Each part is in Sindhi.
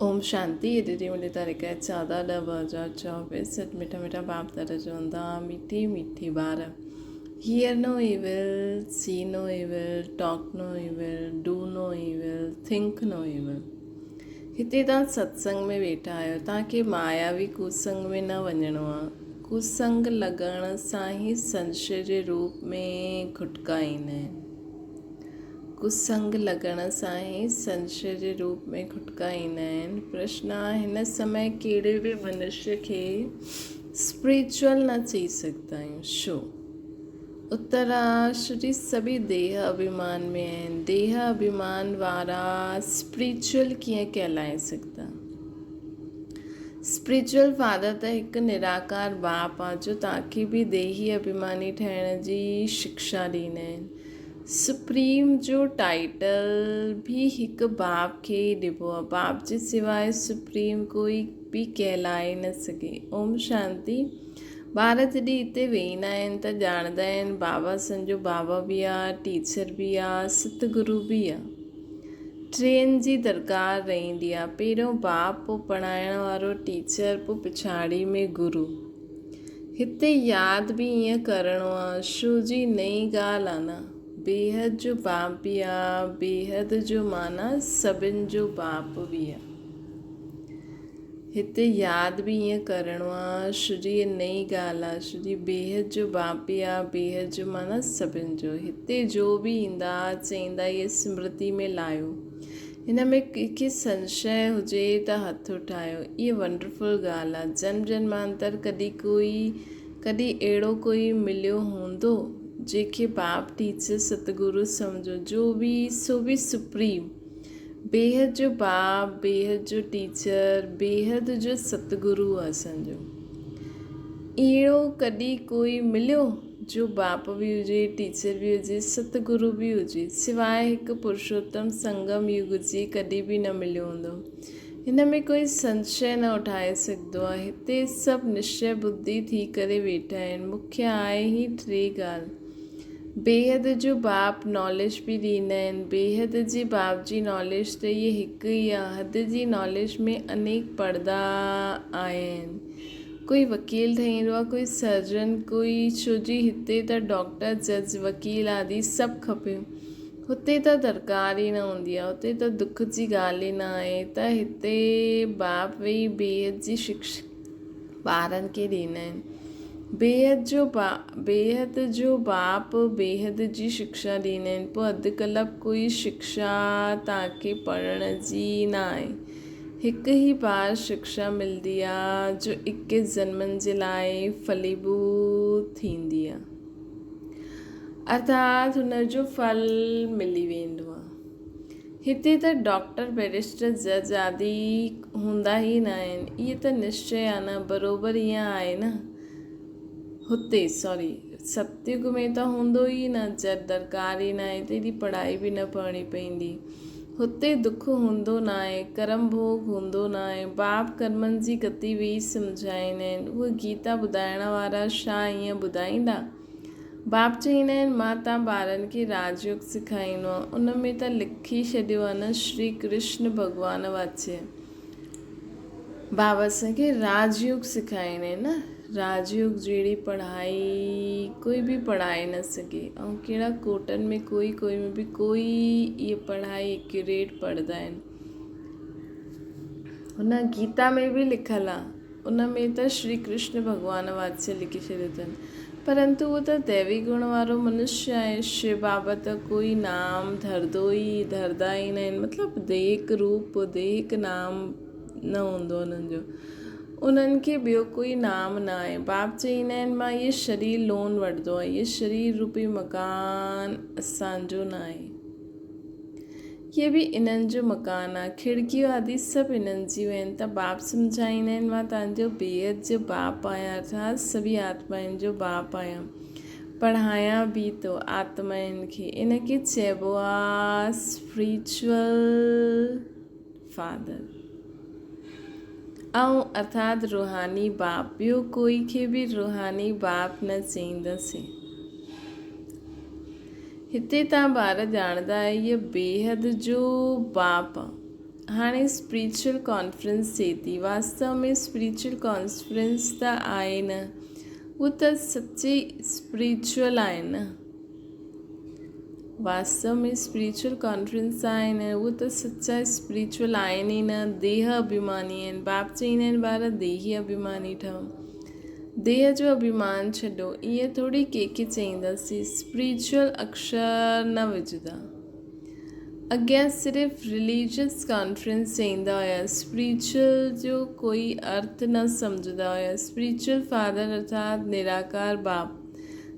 اوم شانتي اڄ جي منهنجي تاريخ آهي 14 ڏهه 2024 سچ مٺا مٺا باپ دادا چون ٿا مٺي مٺي ٻار hear no evil see no evil talk no evil do no evil think no evil هتي توهان ستسنگ ۾ ويٺا آهيو توهان کي ماياوي ڪوسنگ ۾ نه وڃڻو آهي ڪوسنگ لڳڻ سان ئي سنشي جي روپ ۾ گهٽڪا ايندا آهن ڪسنگ لڳڻ سان ئي سنشي جي روپ ۾ کٽڪا ايندا آهن. پرشن آ هن سمي ڪهڙي به منشي کي اسپريچوئل نه چئي سگهندا آهيون ڇو؟ اتر آ شري سڀئي ديهه اڀيمان ۾ آهن. ديهه اڀيمان وارا اسپريچوئل ڪيئن ڪهلائي سگهندا؟ اسپريچوئل فادر ته هڪ نراڪار باپ آ جو توهان کي به ديهي اڀيماني ٺهڻ جي شڪشا ڏيندا آهن. سپريم جو ٽائيٽل به هڪ باپ کي ئي ڏبو آ. باپ جي سواء سپريم ڪوئي به ڪهلائي نه سگهي. اوم شانتي. ٻار جڏهن هتي ويهندا آهن ته ڄاڻندا آهن بابا اسان جو بابا به آ، ٽيچر به آ، ست گرو به آ. ٽين جي درڪار رهندي آ. پهريون باپ پوء پڙهائڻ وارو ٽيچر پوء پڇاڙي ۾ گرو. هتي ياد به ائين ڪرڻو آ، شو جي نئين ڳالهه آ نه. بيحد جو باپ به آ، بيحد جو معنيٰ سڀن جو باپ به آ. هتي ياد به ائين ڪرڻو آ، شو جي نئين ڳالهه آ، شو جي بيحد جو باپ به آ، بيحد جو معنيٰ سڀن جو. هتي جو به ايندا چئيندا اهي سمرتي ۾ لاهيو. هن ۾ ڪنهن کي سنشي هجي ته هٿ اٺايو. اها ونڊرفل ڳالهه آ. جنم جنمانتر ڪڏهن ڪوئي ڪڏهن اهڙو ڪوئي مليو هوندو جنهن کي باپ ٽيچر ستگرو سمجهو جو به سو به سپريم بيحد جو باپ بيحد جو ٽيچر بيحد جو ستگرو آ اسان جو. اهڙو ڪڏهن ڪوئي مليو؟ جو باپ به هجي، ٽيچر به هجي، ست گرو به هجي، سواء هڪ پرشوتم سنگم يگ جي ڪڏهن به نه مليو هوندو. هن ۾ ڪوئي سنشي نه اٺائي سگهندو آهي. هتي سڀ نشچي ٻڌي ٿي ڪري ويٺا آهن. مکيه آهي هي ٽي ڳالهه. بيحد جو باپ ناليج به ڏيندا آهن. بيحد جي باپ جي ناليج ته هيء هڪ ئي آهي. حد جي ناليج ۾ انيڪ پڙدا آيا آهن. ڪوئي وڪيل ٺهيندو آ ڪوئي سرجن ڪوئي ڇو جي هتي ته ڊاڪٽر جج وڪيل آدي سڀ کپي هتي ته درڪار ئي نه هوندي آ هتي ته دک جي ڳالهه ئي نه آهي ته هتي باپ ويهي بيحد جي شڪشا ٻارن کي ڏيندا آهن بيحد جو با بيحد جو باپ بيحد جي شڪشا ڏيندا آهن پوء اڌ ڪلپ ڪوئي شڪشا توهان کي پڙهڻ جي نه آهي هڪ ئي بار شڪشا ملدي آ جو اڪيس جنمن جي لاء ڦليڀوت ٿيندي آ. ارٿات هن جو ڦل ملي ويندو آ. هتي ته ڊاڪٽر، بئريسٽر، جج آدي هوندا ئي نه آهن. اهي ته نشچي آ نه، بروبر ائين آهي نه؟ هتي، سوري، ستيگ ۾ ته هوندو ئي نه، جر درڪار ئي ناهي ته ايڏي پڙهائي به نه پڙهڻي پئيندي. هتي دک هوندو ناهي، ڪرم ڀوڳ هوندو ناهي. باپ ڪرمن جي گتي ويهي سمجهائيندا آهن. اهي گيتا ٻڌائڻ وارا ڇا ائين ٻڌائيندا؟ باپ چئيندا آهن، مان توهان ٻارن کي راج يوگ سکائيندو آهيان. ان ۾ ته لکي ڇڏيو آهي نه شري ڪرشن ڀڳوان واچي. بابا اسان کي راج يوگ سکائيندا آهن نه راج يوگ جهڙي پڙهائي ڪوئي به پڙهائي نه سگهي ۽ ڪهڙا ڪوٽن ۾ ڪوئي ڪوئي ۾ به ڪوئي اهي پڙهائي ايڪيوريٽ پڙهندا آهن هن گيتا ۾ به لکيل آهي ان ۾ ته شري ڪرشن ڀڳوان واتسيه لکي ڇڏيو اٿن. پرنتو اهو ته ديوي گڻ وارو منشيه آهي. شو بابا ته ڪوئي نام ڌردو ئي ڌردا ئي نه آهن. مطلب ديهڪ روپ، ديهڪ نام نه هوندو انهن جو. انهن کي ٻيو ڪوئي نام نه آهي. باپ چئيندا آهن مان اهي شرير لون وٺندو آهيان. اهي شرير روپي مڪان اسان جو نه آهي. اهي به انهن جو مڪان آ. کڙڪيون آدي سڀ انهن جون آهن ته باپ سمجهائيندا آهن مان توهان جو بيحد جو باپ آهيان ارٿات سڀئي آتمائن جو باپ آهيان. پڙهايان به ٿو آتمائن کي. ان کي چئبو آ اسپريچوئل فادر ۽ ارٿات روحاني باپ. ٻيو ڪوئي کي به روحاني باپ نه چئينداسين. هتي توهان ٻار ڄاڻندا آهيو هيء بيحد جو باپ آ. هاڻي اسپريچوئل ڪانفرنس ٿئي ٿي. واستو ۾ اسپريچوئل ڪانفرنس ته آهي نه، هو ته سچي اسپريچوئل آهن نه. واستو ۾ اسپريچوئل ڪانفرنس ته آهي نه، هو ته سچا اسپريچوئل آهن ئي نه، ديهه اڀيماني آهن. باپ چئيندا آهن ٻار ديهي اڀيماني ٺهو، ديهه جو اڀيمان ڇڏو. ائين ٿوري ڪنهن کي چئينداسين، اسپريچوئل اڪشر نه وجهندا. اڳيان صرف رليجس ڪانفرنس چئيندا هيا، اسپريچوئل جو ڪوئي ارٿ نه سمجهندا هيا. اسپريچوئل فادر ارٿات نراڪار باپ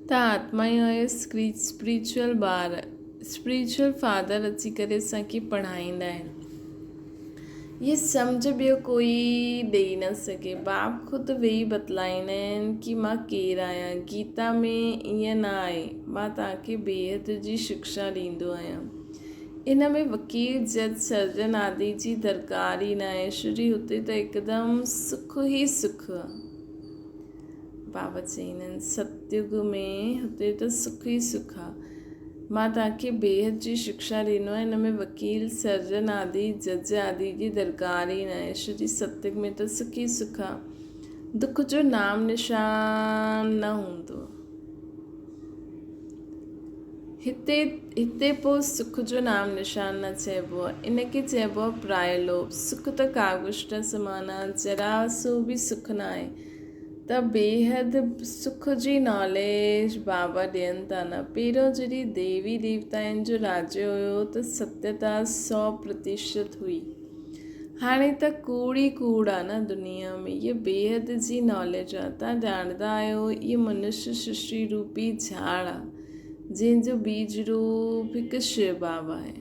ته آتما ئي هيو، اسپريچوئل ٻار، اسپريچوئل فادر اچي ڪري اسان کي پڙهائيندا آهن. هيء سمجهه ٻيو ڪوئي ڏيئي نه سگهي. باپ خود ويهي بتلائيندا آهن ڪي مان ڪير آهيان. گيتا ۾ ائين نه آهي. مان توهان کي بيحد جي شڪشا ڏيندو آهيان. ان ۾ وڪيل، جج، سرجن آدي جي درڪار ئي ناهي. شري هتي ته هڪدم سک ئي سک آ. بابا چئيندا آهن، ستيگ ۾ هتي ته سک ئي سک آ. مان توهان کي بيحد جي شڪشا ڏيندو آهيان، ان ۾ وڪيل، سرجن آدي، جج آدي جي درڪار ئي ناهي. شري ستيگ ۾ ته سک ئي سک آ. دک جو نام نشان نه هوندو. هتي هتي پوء سک جو نام نشان نه چئبو آ. ان کي چئبو آ پرائلوپ. سک ته ڪاغشٽ سمان آ، ذرا سو به سک ناهي. ته بيحد سک جي ناليج بابا ڏين ٿا نه. پهريون جڏهن ديوي ديوتائن جو راڄ هيو ته ستيتا 100% هئي. هاڻي ته ڪوڙ ئي ڪوڙ آ نه دنيا ۾. هيء بيحد جي ناليج آ. تان ڄاڻندا آهيو هيء منشي سرشٽي روپي جھاڙ آ جنهن جو بيج روپ هڪ شو بابا آهي.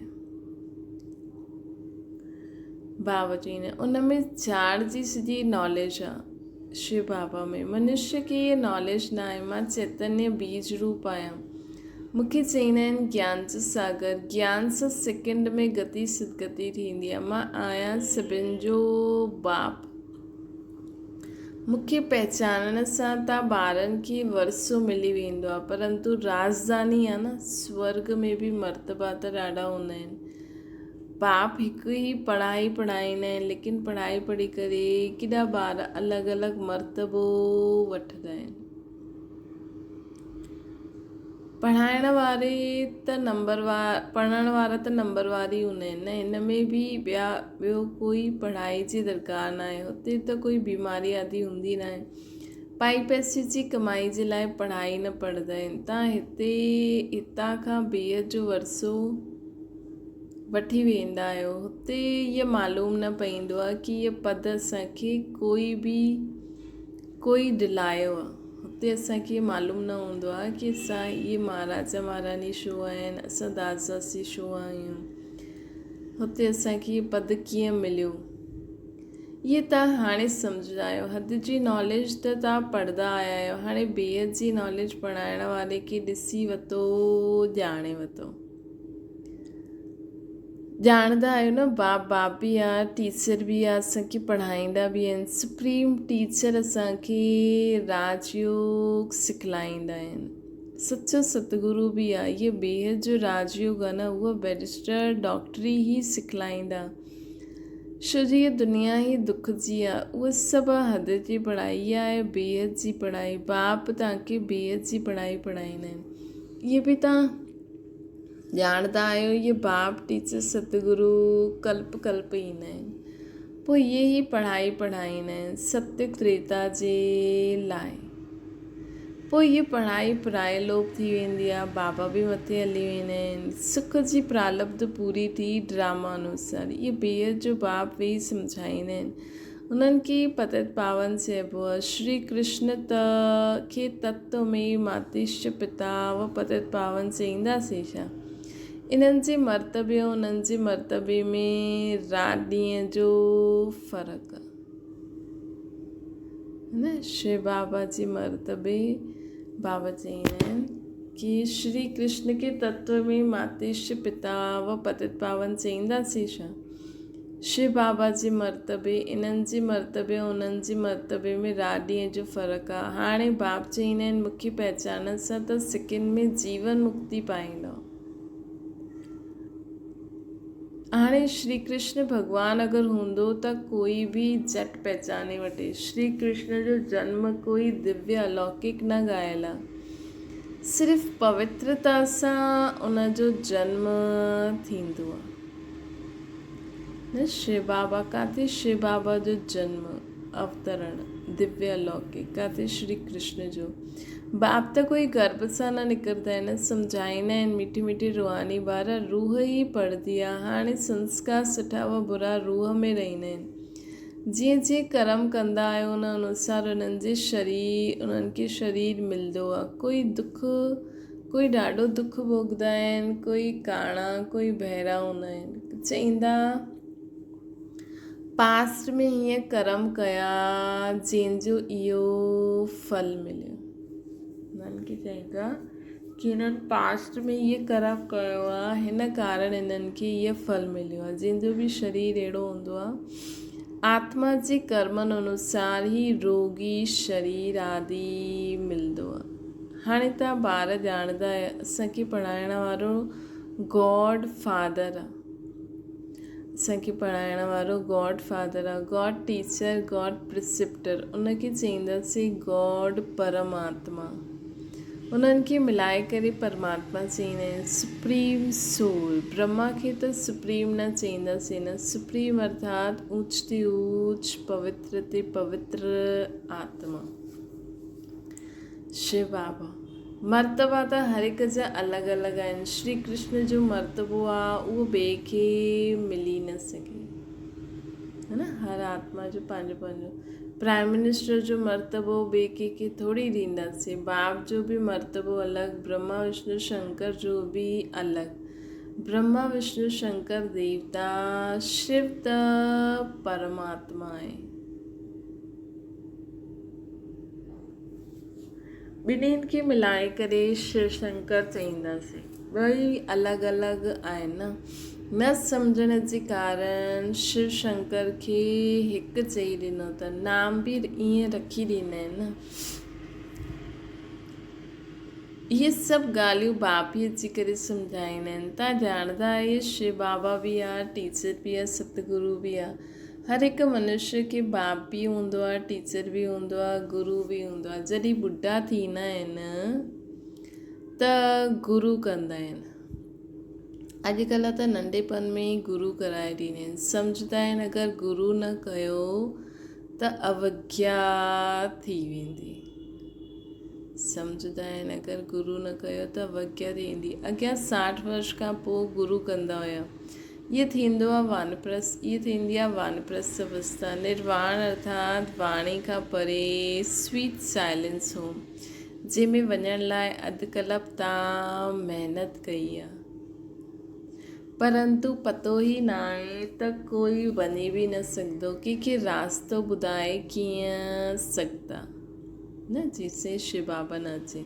بابا چئين ان ۾ جھاڙ جي سڄي ناليج آ. شو بابا ۾ منشي کي هيء ناليج ناهي، مان چيتنيه بيج روپ آهيان. مون کي چئيندا آهن گيان جو ساگر. گيان سان سيڪنڊ ۾ گتي سدگتي ٿيندي آهي. مان آهيان سڀن جو باپ. مون کي پهچانڻ سان تان ٻارن کي ورثو ملي ويندو آهي. پرنتو رازداني آهي نه، سورڳ ۾ به مرتبا ته ڏاڍا هوندا آهن. باپ هڪ ئي پڙهائي پڙهائيندا آهن ليڪن پڙهائي پڙهي ڪري ڪيڏا ٻار الڳ الڳ مرتبو وٺندا آهن. پڙهائڻ واري ته نمبر وار پڙهڻ وارا ته نمبر وار ئي هوندا آهن نه هن ۾ به ٻيا ٻيو ڪوئي پڙهائي جي درڪار نه آهي هتي ته ڪوئي بيماري آدي هوندي نه آهي پائي پئسي جي ڪمائي جي لاء پڙهائي نه پڙهندا آهن تان هتي هتان کان بيحد جو ورثو وٺي ويندا آهيو هتي هيء معلوم نه پئيندو آهي ڪي هيء پد اسان کي ڪوئي به ڪوئي ڏلايو آهي هتي اسان کي معلوم نه هوندو آهي ڪي اسان اهي مهاراجا مهاراڻي ڇو آهن اسان داس داسي ڇو آهيون هتي اسان کي هيء پد ڪيئن مليو اهي توهان هاڻي سمجهندا آهيو حد جي ناليج ته توهان پڙهندا آيا آهيو هاڻي بيحد جي ناليج پڙهائڻ واري کي ڏسي وتو ڄاڻي وتو ڄاڻندا آهيو نه باپ باپ به آ ٽيچر به آ اسان کي پڙهائيندا به آهن سپريم ٽيچر اسان کي راج يوگ سکلائيندا آهن سچو ستگرو به آ هيء بيحد جو راج يوگ آ نه اهو بئريسٽر ڊاڪٽري ئي سکلائيندا ڇو جو هيء دنيا ئي دک جي آ اهو سڀ حد جي پڙهائي آهي بيحد جي پڙهائي باپ توهان کي بيحد جي پڙهائي پڙهائيندا آهن اهي به توهان ڄاڻندا آهيو اهي باپ ٽيچر ستگرو ڪلپ ڪلپ ايندا آهن پوء اهي ئي پڙهائي پڙهائيندا آهن ستيگ تريتا جي لاء پوء اهي پڙهائي پرائي لوپ ٿي ويندي آهي بابا به مٿي هلي ويندا آهن سک جي پرالبڌ پوري ٿي ڊراما انوسار اهي بيحد جو باپ ويهي سمجهائيندا آهن انهن کي پتت پاون چئبو آهي. شري ڪرشن ته کي تتو ۾ ماتيش پتا و پتت پاون چئينداسين ڇا؟ انهن جي مرتبي ۽ انهن جي مرتبي ۾ رات ڏينهن جو فرق آهي. نه شو بابا جي مرتبي بابا چئيندا آهن ڪي شري ڪرشن کي تتو ۾ ماتيش پتا و پتت پاون چئينداسين ڇا؟ شو بابا جي مرتبي، انهن جي مرتبي ۽ انهن جي مرتبي ۾ رات ڏينهن جو فرق آ. هاڻي باپ چئيندا آهن مون کي پهچانڻ سان ته سڪن ۾ جيون مڪتي پائيندؤ. هاڻي شري ڪرشن ڀڳوان اگر هوندو ته ڪوئي به جهٽ پهچاني وٺي. شري ڪرشن جو جنم ڪوئي دويه الوڪڪ نه ڳايل آ. صرف پوترتا سان ان جو جنم ٿيندو آ. نه شو بابا ڪاٿي شو بابا جو جنم اوترڻ دويه الوڪڪ ڪاٿي شري ڪرشن جو. باپ ته ڪوئي گرڀ سان نه نڪرندا آهن، سمجهائيندا آهن مٺي مٺي روحاني ٻار، روح ئي پڙهندي آ، هاڻي سنسڪار سٺا و برا روح ۾ رهندا آهن. جيئن جيئن ڪرم ڪندا آهيو ان انوسار انهن جي شرير انهن کي شرير ملندو آ. ڪوئي دک ڪوئي ڏاڍو دک ڀوڳندا آهن، ڪوئي ڪاڻا ڪوئي بهرا هوندا آهن. چئيندا. پاسٽ ۾ هيئن ڪرم ڪيا جنهن جو اهو ڦل مليو. انهن کي چئبو آهي ڪي انهن پاسٽ ۾ هيء ڪرم ڪيو آهي هن ڪارڻ انهن کي هيء ڦل مليو آهي جنهن جو به شرير اهڙو هوندو آهي. آتما جي ڪرمن انوسار ئي روڳي شرير آدي ملندو آهي. هاڻي توهان ٻار ڄاڻندا آهيو اسان کي پڙهائڻ وارو گاڊ فادر آهي. اسان کي پڙهائڻ وارو گاڊ فادر آ، گاڊ ٽيچر، گاڊ پريسيپٽر، ان کي چئينداسين گاڊ پرماتما. انهن کي ملائي ڪري پرماتما چئيندا آهن. سپريم سول، برهما کي ته سپريم نه چئينداسين نه، سپريم ارٿات اوچ تي اوچ، پوتر تي پوتر آتما. شو بابا، مرتبا ته هر هڪ جا الڳ الڳ آهن. شري ڪرشن جو مرتبو آ اهو ٻئي کي ملي نه سگهي. ها نه هر آتما جو پنهنجو پنهنجو. پرائم منسٽر جو مرتبو ٻئي ڪنهن کي ٿوري ڏينداسين. باپ جو به مرتبو الڳ، برهما وشنو شنڪر جو به الڳ. برهما وشنو شنڪر ديوتا، شو ته پرماتما آهي. ٻنهين کي ملائي ڪري شو شنڪر چئينداسين. ٻئي الڳ الڳ آهن نه. نه سمجهڻ جي ڪارڻ شو شنڪر کي هڪ چئي ڏنو اٿن. نام به ائين رکي ڏيندا آهن نه. اهي سڀ ڳالهيون باپ ئي اچي ڪري سمجهائيندا آهن. تان ڄاڻندا آهيو شو بابا به آ، ٽيچر به آ، ستگرو به آ. هر هڪ منشيه کي باپ به هوندو آ، ٽيچر به هوندو آ، گرو به هوندو آ. جڏهن ٻڍا ٿيندا آهن ته گرو ڪندا آهن. اڄڪلهه ته ننڍپڻ ۾ ئي گرو ڪرائي ڏيندا آهن. سمجهندا آهن اگر گرو نه ڪيو ته اوگيا ٿي ويندي. سمجهندا آهن اگر گرو نه ڪيو ته اوگيا ٿي ويندي. اڳيان 60 ورش کان پوء گرو ڪندا هيا. اهو ٿيندو آهي وانپرست، اهو ٿيندي آهي وانپرست اوستا، نرواڻ ارٿات واڻي کان پري سويٽ سائلنس هوم، جنهن ۾ وڃڻ لاء اڌ ڪلپ تان محنت ڪئي آهي. پرنتو پتو ئي ناهي ته ڪوئي وڃي به نه سگهندو، ڪنهن کي راستو ٻڌائي ڪيئن سگهندا؟ نه جيسين شو بابا نه اچي.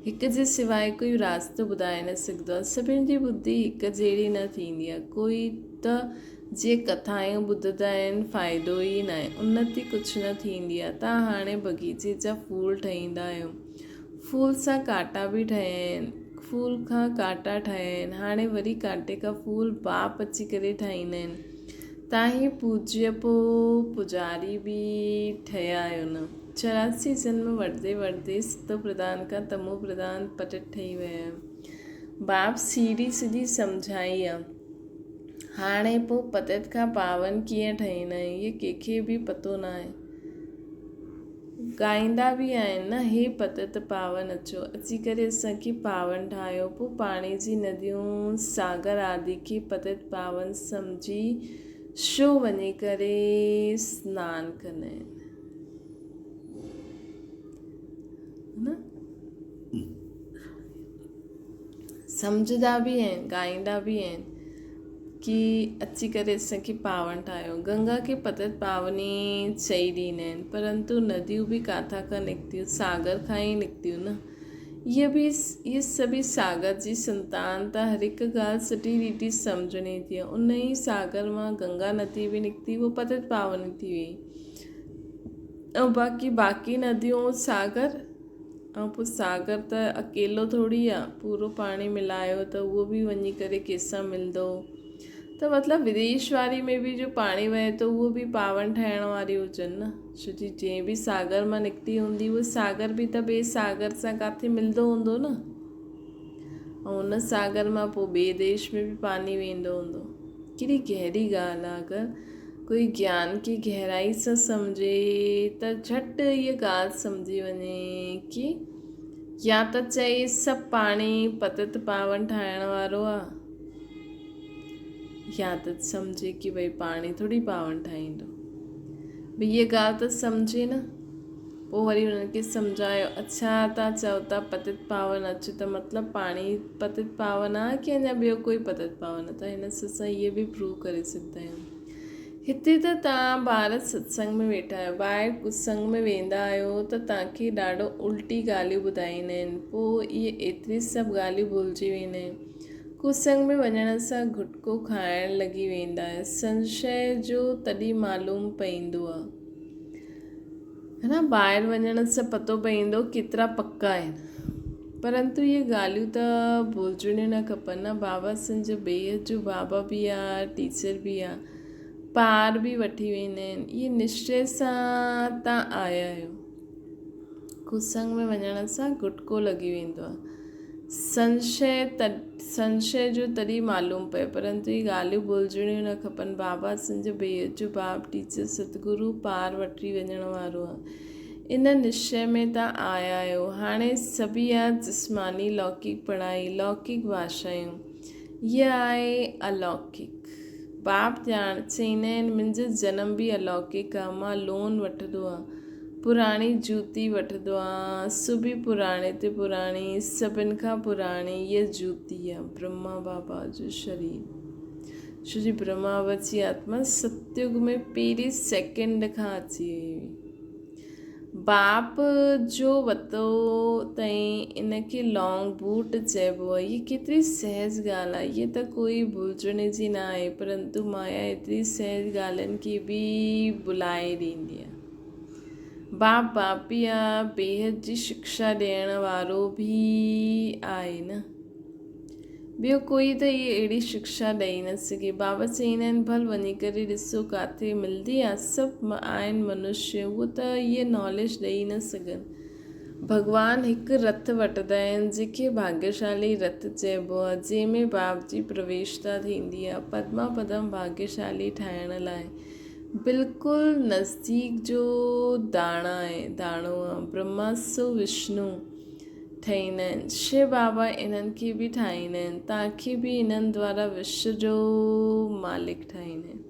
هڪ جي سواء ڪوئي راستو ٻڌائي نه سگهندو آهي. سڀني جي ٻڌي هڪ جهڙي نه ٿيندي آهي. ڪوئي ته جيئن ڪٿائون ٻڌندا آهن فائدو ئي ناهي. انتي ڪجهه نه ٿيندي آهي. تان هاڻي بغيچي جا ڦول ٺهيندا آهيو. ڦول سان ڪانٽا به ٺهيا آهن. ڦول کان ڪانٽا ٺاهيا آهن. هاڻي وري ڪانٽي کان ڦول باپ اچي ڪري ٺاهيندا آهن. تان هي پوڄيپو پوڄاري به ٺهيا آهيو نه. 84 جنم وٺندي وٺندي ستو پرڌان کان تمو پرڌان پٽ ٺهي ويا آهيو. باپ سيڙهي سڄي سمجهائي آ. هاڻي پو پتت کان پاون ڪيئن ٺهيندا آهيون اهي ڪنهن کي به پتو ناهي. ڳائيندا به آهن نه هي پتت پاون اچو اچي ڪري اسان کي پاون ٺاهيو پو پاڻي جي نديون ساگر آدي کي پتت پاون سمجهي شو وڃي ڪري سنان ڪندا آهن. سمجهندا به آهن ڳائيندا به آهن ڪي اچي ڪري اسان کي پاون ٺاهيو گنگا کي پتت پاوني چئي ڏيندا آهن پرنتو نديون به ڪاٿان کان نڪتيون ساگر کان ئي نڪتيون نه اهي به اهي سڀئي ساگر جي سنتان ته هر هڪ ڳالهه سٺي ريتي سمجهڻي ٿي ان ئي ساگر مان گنگا ندي به نڪتي اهو پتت پاوني ٿي وئي ۽ باقي باقي نديون ساگر ۽ پوء ساگر ته اڪيلو ٿوري آ پورو پاڻي ملايو ته اهو به وڃي ڪري ڪنهن سان ملندو. ته مطلب وديش واري ۾ به جو پاڻي وهي ٿو اهو به پاون ٺاهڻ واري هجن نه ڇو جي جنهن به ساگر مان نڪتي هوندي اهو ساگر به ته ٻئي ساگر سان ڪاٿي ملندو هوندو نه ۽ ان ساگر مان پوء ٻئي ديش ۾ به پاني ويندو هوندو. ڪيڏي گهري ڳالهه آ اگر ڪوئي گيان کي گهرائي سان سمجهي ته جهٽ هيء ڳالهه سمجهي وڃي ڪي يا ته چئي سڀ پاڻي پتت پاون ٺاهڻ وارو آ يا ته سمجهي ڪي ڀئي پاڻي ٿوري پاون ٺاهيندو. ڀئي هيء ڳالهه ته سمجهي نه. پوء وري انهن کي سمجهايو، اڇا تان چئو ٿا پتت پاون اچ ته مطلب پاڻي پتت پاون آ ڪي اڃا ٻيو ڪوئي پتت پاون آ ته هن سان هيء به پروو ڪري سگهندا آهيون. هتي ته تان ٻار ستسنگ ۾ ويٺا آهيو، ٻاهر ڪتسنگ ۾ ويندا آهيو ته تان کي ڏاڍو الٽي ڳالهيون ٻڌائيندا آهن، پوء اهي ايتري سڀ ڳالهيون ڀلجي ويندا آهن. ڪتسنگ ۾ وڃڻ سان گهٽڪو کائڻ لڳي ويندا آهيو، سنشي جو تڏهن معلوم پئيندو آ. ها نه ٻاهر وڃڻ سان پتو پئيندو ڪيترا پڪا آهن. پرنتو اهي ڳالهيون ته ڀلجڻيون نه کپن نه بابا سنجهه بيحد جو بابا به آ ٽيچر به آ پار به وٺي ويندا آهن اهي نشچي سان تان آيا آهيو. ڪتسنگ ۾ وڃڻ سان گٽڪو لڳي ويندو آ. سنشي سنشي جو تڏهن معلوم پئي، پرنتو هي ڳالهيون ڀلجڻيون نه کپن. بابا سنجهه بيحد جو باپ، ٽيچر، ستگرو پار وٺي وڃڻ وارو آ. ان نشچي ۾ تان آيا آهيو. هاڻي سڀ آ جسماني لوڪڪ پڙهائي، لوڪڪ ڀاشايون. هيء آهي الوڪڪ. باپ ڄاڻ، چئيندا آهن، منهنجو جنم به الوڪڪ آ، مان لون وٺندو آ. پراڻي جوتي وٺندو آن، سو به پراڻي تي پراڻي، سڀن کان پراڻي هيء جوتي آ، برهما بابا جو شرير. ڇو جي برهما بابا جي آتما ستيگ ۾ پهرين سيڪنڊ کان اچي وئي هئي. باپ جو وتو تئين ان کي لانگ بوٽ چئبو آ. هيء ڪيتري سهج ڳالهه آ. هيء ته ڪوئي ڀلجڻ جي نه آهي، پرنتو مايا ايتري سهج ڳالهين کي به ڀلائي ڏيندي آ. باپ باپيء بيحد جي شڪشا ڏيڻ وارو به آهي نه. ٻيو ڪوئي ته اهي اهڙي شڪشا ڏئي نه سگهي. بابا چئيندا آهن، ڀل وڃي ڪري ڏسو ڪاٿي ملندي آ، سڀ آهن منشيه، اهو ته اهي ناليج ڏئي نه سگهن. ڀڳوان هڪ رٿ وٺندا آهن، جنهن کي ڀاڳيشالي رٿ چئبو آ، جنهن ۾ باپ جي پرويشتا ٿيندي آ، پدما پدم ڀاڳيشالي ٺاهڻ لاء. بلڪل نزديڪ جو داڻا آهي، داڻو آ، برهما سو وشنو ٺهيندا آهن. شو بابا انهن کي به ٺاهيندا آهن، توهان کي به انهن دوارا وشو جو مالڪ ٺاهيندا آهن.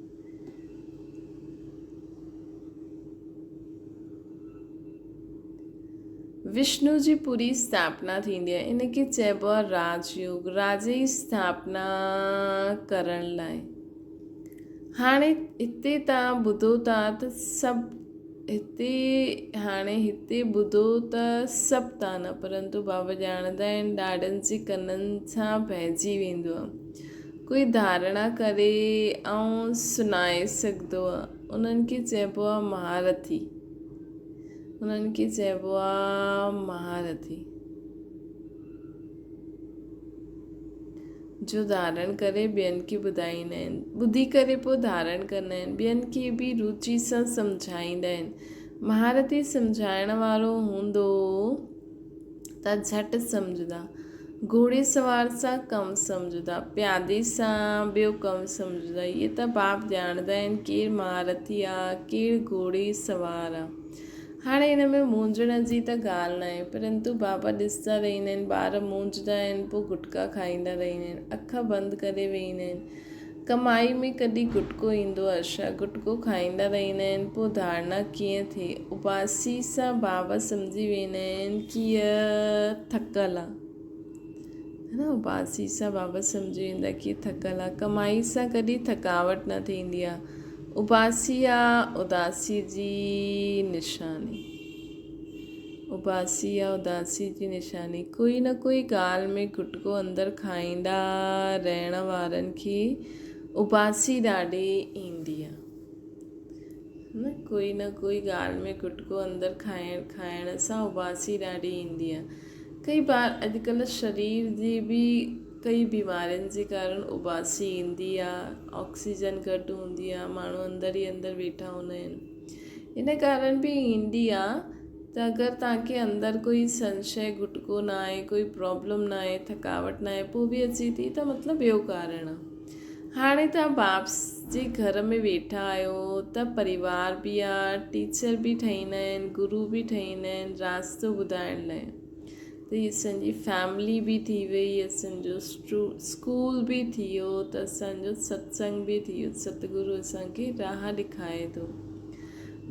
وشنو جي پوري اسٿاپنا ٿيندي آهي، ان کي چئبو آهي راج يوگ، راج جي اسٿاپنا ڪرڻ لاء. هاڻي هتي توهان ٻڌو ٿا ته سڀ هتي هاڻي هتي ٻڌو ته سڀ ٿا نه پرنتو بابا ڄاڻندا آهن ڏاڏن جي ڪنن سان بهجي ويندو آهي ڪوئي ڌارڻا ڪري ۽ سنائي سگهندو آهي انهن کي چئبو آهي مهارٿي انهن کي چئبو آهي مهارٿي. جو ڌارڻ ڪري ٻين کي ٻڌائيندا آهن. ٻڌي ڪري پوء ڌارڻ ڪندا آهن. ٻين کي به روچي سان سمجهائيندا آهن. مهارتي سمجهائڻ وارو هوندو ته جهٽ سمجهندا. گهوڙي سوار سان ڪم سمجهندا. پيادي سان ٻيو ڪم سمجهندا. اهي ته باپ ڄاڻندا آهن ڪير مهارتي آ، ڪير گهوڙي سوار آ. هاڻي ان ۾ مونجهڻ جي ته ڳالهه ناهي، پرنتو بابا ڏسندا رهندا آهن، ٻار مونجهندا آهن، پوء گٽڪا کائيندا رهندا آهن، اک بند ڪري ويهندا آهن. ڪمائي ۾ ڪڏهن گٽڪو ايندو آهي ڇا؟ گٽڪو کائيندا رهندا آهن، پوء ڌارڻا ڪيئن ٿئي؟ اٻاسي سان بابا سمجهي ويندا آهن ڪي هيء ٿڪل آ. نه اٻاسي سان بابا سمجهي ويندا ڪي ٿڪل آ. ڪمائي سان ڪڏهن ٿڪاوٽ نه ٿيندي آ. اٻاسي آ اداسي جي نشاني. اٻاسي آ اداسي جي نشاني. ڪوئي نه ڪوئي ڳالهه ۾ گٽڪو اندر کائيندا رهڻ وارن کي اٻاسي ڏاڍي ايندي آ. نه ڪوئي نه ڪوئي ڳالهه ۾ گٽڪو اندر کائڻ کائڻ سان اٻاسي ڏاڍي ايندي آ. ڪئي بار اڄڪلهه شرير جي به ڪئي بيمارين جي ڪارڻ اٻاسي ايندي آ، آڪسيجن گهٽ هوندي آ، ماڻهو اندر ئي اندر ويٺا هوندا آهن. ان ڪارڻ به ايندي آ ته اگر توهان کي اندر ڪوئي سنشي، گهٽڪو نه آهي، ڪوئي پرابلم نه آهي، ٿڪاوٽ نه آهي، پوء به اچي ٿي ته مطلب ٻيو ڪارڻ آ. هاڻي توهان باپ جي گهر ۾ ويٺا آهيو ته پريوار به آ، ٽيچر به ٺهيندا آهن، گرو به ٺهيندا آهن راستو ٻڌائڻ لاء ته هي اسان جي فيملي به ٿي وئي، اسان جو اسڪول به ٿي ويو ته اسان جو ستسنگ به ٿي ويو، ستگرو اسان کي راهه ڏيکاري ٿو.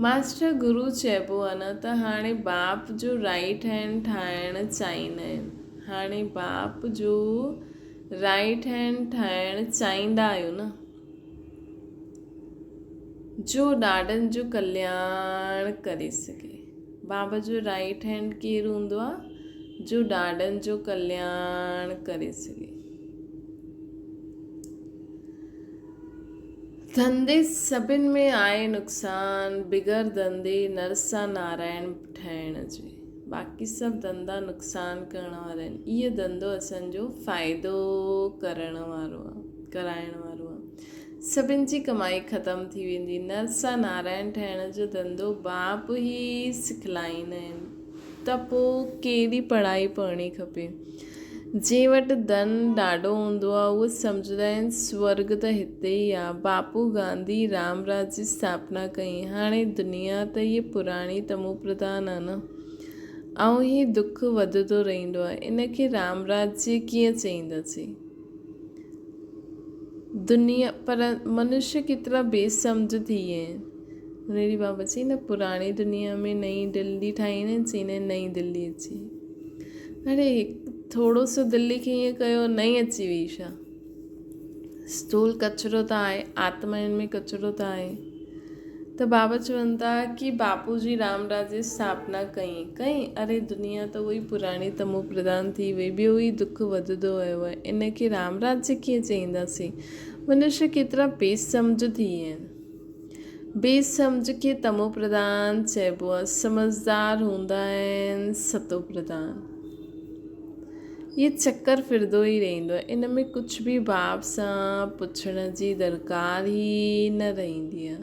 ماسٽر گرو چئبو آ نه ته هاڻي باپ جو رائيٽ هينڊ ٺاهڻ چاهيندا آهن، هاڻي باپ جو رائيٽ هينڊ ٺاهڻ چاهيندا آهيو نه؟ جو ڏاڏن جو ڪلياڻ ڪري سگهي. بابا جو رائيٽ هينڊ ڪير هوندو آ؟ جو ڏاڏن جو ڪلياڻ ڪري سگهي. ڌنڌي سڀن ۾ آهي نقصان، بغير ڌنڌي نرسا نارائڻ ٺهڻ جي. باقي سڀ ڌنڌا نقصان ڪرڻ وارا آهن. اهو ڌنڌو اسان جو فائدو ڪرڻ وارو آهي، ڪرائڻ وارو آهي. سڀن جي ڪمائي ختم ٿي ويندي. نرسا نارائڻ ٺهڻ جو ڌنڌو باپ ئي سکلائيندا آهن ته پوء ڪهڙي پڙهائي پڙهڻي کپي. جنهن وٽ ڌن ڏاڍو هوندو آهي اهي سمجهندا آهن سورڳ ته هتي ئي آهي. باپو گانڌي رام راج جي اسٿاپنا ڪئي. هاڻي دنيا ته هيء پراڻي تمو پرڌان آهي نه. ۽ هي دک وڌندو رهندو آهي. ان کي رام راجيه ڪيئن چئينداسين؟ دنيا پر منشيه ڪيترا بي سمجهه ٿي ويا آهن. ان ڏينهن بابا چئي نه پراڻي دنيا ۾ نئين دلي ٺاهيندا آهن چئيندا آهن نئين دلي اچي وئي. اڙي ٿورو سو دلي کي ائين ڪيو نئين اچي وئي ڇا؟ اسٿول ڪچرو ته آهي، آتمائن ۾ ڪچرو ته آهي. ته بابا چون ٿا ڪي باپو جي رام راج جي اسٿاپنا ڪئي ڪئي اري دنيا ته اهو ئي پراڻي تمو پرڌان ٿي وئي ٻيو ئي دک وڌندو ويو آهي ان کي رام راج ڪيئن چئينداسين منشيه ڪيترا بي سمجهه ٿي ويا آهن بي سمجهه کي تمو پرڌان چئبو آهي سمجهدار هوندا آهن ستو پرڌان اهي چڪر ڦرندو ئي رهندو آهي. ان ۾ ڪجهه به باب سان پڇڻ جي درڪار ئي نه رهندي آهي.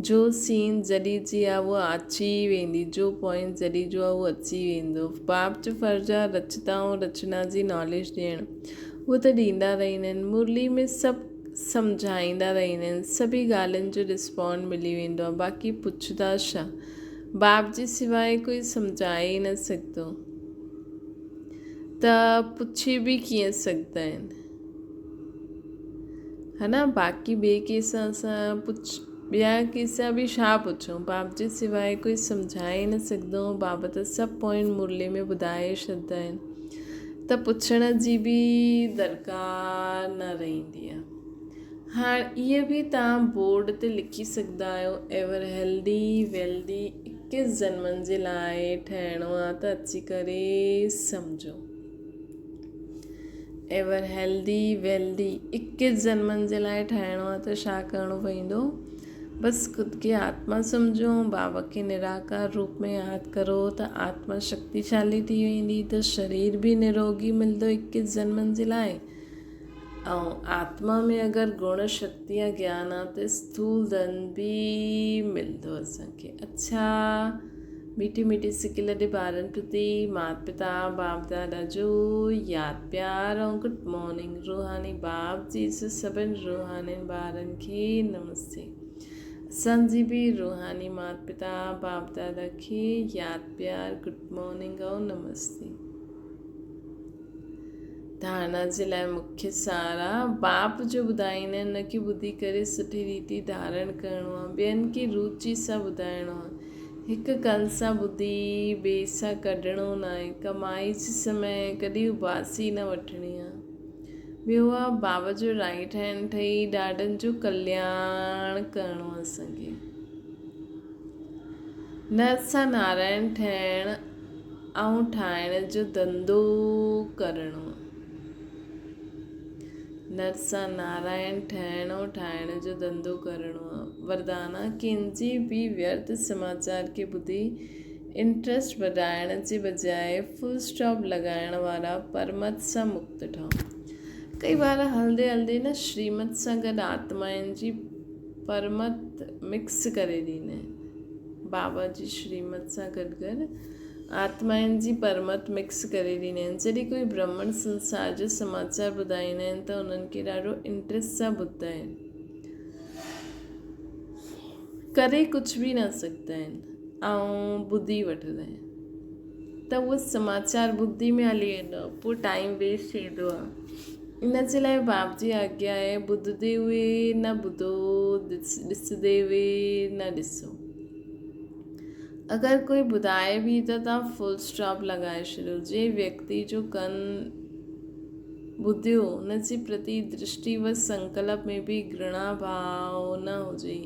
جو سين جڏي جي آهي اها اچي ئي ويندي، جو پوائنٽ جڏي جو آهي اهو اچي ويندو. باب جو فرض آهي رچتا ۽ رچنا جي ناليج ڏيڻ. اهو ته ڏيندا رهندا آهن. مرلي ۾ سڀ سمجهائيندا رهندا آهن. سڀئي ڳالهين جو رسپانڊ ملي ويندو آهي. باقي پڇندا ڇا؟ باب جي سواء ڪوئي سمجهائي ئي نه سگهندو. ته پڇي به ڪيئن سگهندا آهن ها نه باقي ٻئي ڪنهن سان اسان پڇ ٻيا ڪنهن سان به ڇا پڇون باب جي سواء ڪوئي سمجهائي نه سگهندو باب ته سڀ پوائنٽ مرلي ۾ ٻڌائي ڇڏندا آهن ته پڇڻ جي به درڪار نه رهندي آهي هاڻ اهي به توهان بورڊ تي لکي سگهندا آهيو ايور هيلدي ويلدي اڪيس جنمن جي لاء ٺهڻو آ ته اچي ڪري سمجهو. ايور هيلدي ويلدي اڪيس جنمن جي لاء ٺهڻو آ ته ڇا ڪرڻو پوندو؟ بس خود کي آتما سمجهو ۽ بابا کي نراڪار روپ ۾ ياد ڪرو ته آتما شڪتيشالي ٿي ويندي ته شرير به نروڳي ملندو اڪيس جنمن جي لاء. ۽ آتما ۾ اگر گڻ شڪتي يا گيان آ ته اسٿول ڌن به ملندو اسان کي. اڇا ميٺي ميٺي سڪي لڏي ٻارن پرتي مات پتا باپ دادا جو ياد پيار ۽ گڊ مارننگ روحاني باپ جي سڀن روحانين ٻارن کي نمستي اسان جي به روحاني مات پتا باپ دادا کي ياد پيار گڊ مارننگ ۽ نمستي. ڌارڻا جي لاء مکيه سار آ. باپ جو ٻڌائيندا آهن ان کي ٻڌي ڪري سٺي ريتي ڌارڻ ڪرڻو آ. ٻين کي روچي سان ٻڌائڻو آ. هڪ ڪن سان ٻڌي ٻئي سان ڪڍڻو ناهي. ڪمائي جي سمي ڪڏهن اٻاسي نه وٺڻي آ. ٻيو آ باب جو رائيٽ هينڊ ٺهي ڏاڏن جو ڪلياڻ ڪرڻو آ اسان کي. نرسا نارائڻ ٺهڻ ۽ ٺاهڻ جو ڌنڌو ڪرڻو. نرسا نارائڻ ٺهڻ ۽ ٺاهڻ جو ڌنڌو ڪرڻو. وردانا ڪنهن جي به ويرٿ سماچار کي ٻڌي انٽرسٽ وڌائڻ جي بجاء فل اسٽاپ لڳائڻ وارا پرمت سان مڪت ٺهو. ڪئي بار هلندي هلندي نه شريمت سان گڏ آتمائن جي پرمت مڪس ڪري ڏيندا آهن. بابا جي شريمت سان گڏ گڏ آتمائن جي پرمت مڪس ڪري ڏيندا آهن. جڏهن ڪوئي برهمڻ سنسار جو سماچار ٻڌائيندا آهن ته انهن کي ڏاڍو انٽريسٽ سان ٻڌندا آهن. ڪري ڪجهه به نه سگهندا آهن ۽ ٻڌي وٺندا آهن. ته اهو سماچار ٻڌي ۾ هلي ويندو آهي پوء ٽائيم ويسٽ ٿيندو آهي ان جي لاء باپ جي آگيا آهي ٻڌندي هئي نه ٻڌو ڏسندي هئي نه ڏسو اگر ڪوئي ٻڌائي به ته توهان فل اسٽاپ لڳائي ڇڏيو جنهن ويڪتي جو ڪن ٻڌيو ان جي پرتي درشٽي و سنڪلپ ۾ به گهرڻا ڀاو نه هجي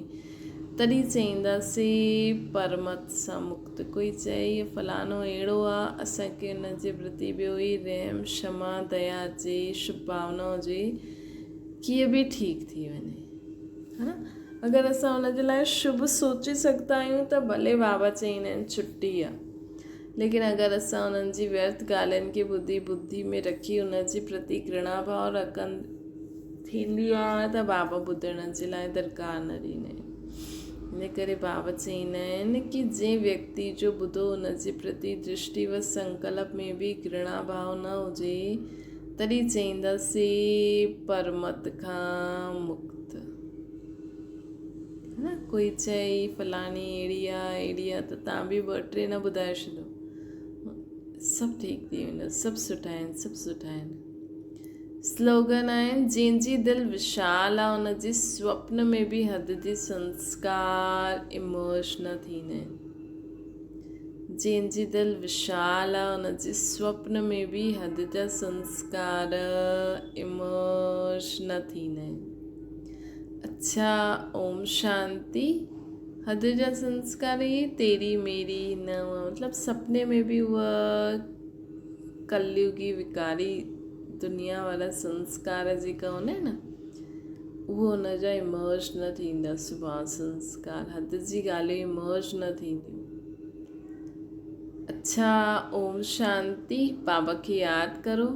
تڏهن چئينداسين پرمت سان مڪت. ڪوئي چئي هيء فلاڻو اهڙو آ، اسان کي ان جي پرتي ٻيو ئي رحم، شما، ديا اچي، شڀ ڀاونا هجي، ڪيئن به ٺيڪ ٿي وڃي. ها نه؟ اگر اسان ان جي لاء شڀ سوچي سگهندا آهيون ته ڀلي بابا چئيندا آهن ڇٽي آ. ليڪن اگر اسان انهن جي ويرٿ ڳالهين کي ٻڌي ٻڌي ۾ رکي ان جي پرتي گهرڻا ڀاو رکن ٿيندي آ ته بابا ٻڌڻ جي لاء درڪار نه ڏيندا آهن. ان ڪري بابا چئيندا آهن ڪي جنهن ويڪتي جو ٻڌو ان جي پرتي درشٽي و سنڪلپ ۾ به گهرڻا ڀاو نه هجي تڏهن چئينداسين پرمت کان مڪت. نه ڪوئي چئي فلاڻي اهڙي آ اهڙي آ ته تان به ٻه ٽي نه ٻڌائي ڇڏو سڀ ٺيڪ ٿي ويندو سڀ سٺا آهن سڀ سٺا آهن سلوگن آهن جنهن جي دل وشال آ ان جي سوپن ۾ به حد جي سنسڪار امرج نه ٿيندا آهن جنهن جي دل وشال آ ان جي سوپن ۾ به حد جا سنسڪار امرج نه ٿيندا آهن اڇا اوم شانتي حد جا سنسڪار هي تيري ميري نه هئا مطلب سپني ۾ به هوء ڪليوگي وڪاري دنيا وارا سنسڪار جيڪا هوندا آهن نه اهو ان جا امرج نه ٿيندا سڀاء سنسڪار حد جي ڳالهيون امرج نه ٿينديون اڇا اوم شانتي بابا کي ياد ڪرو.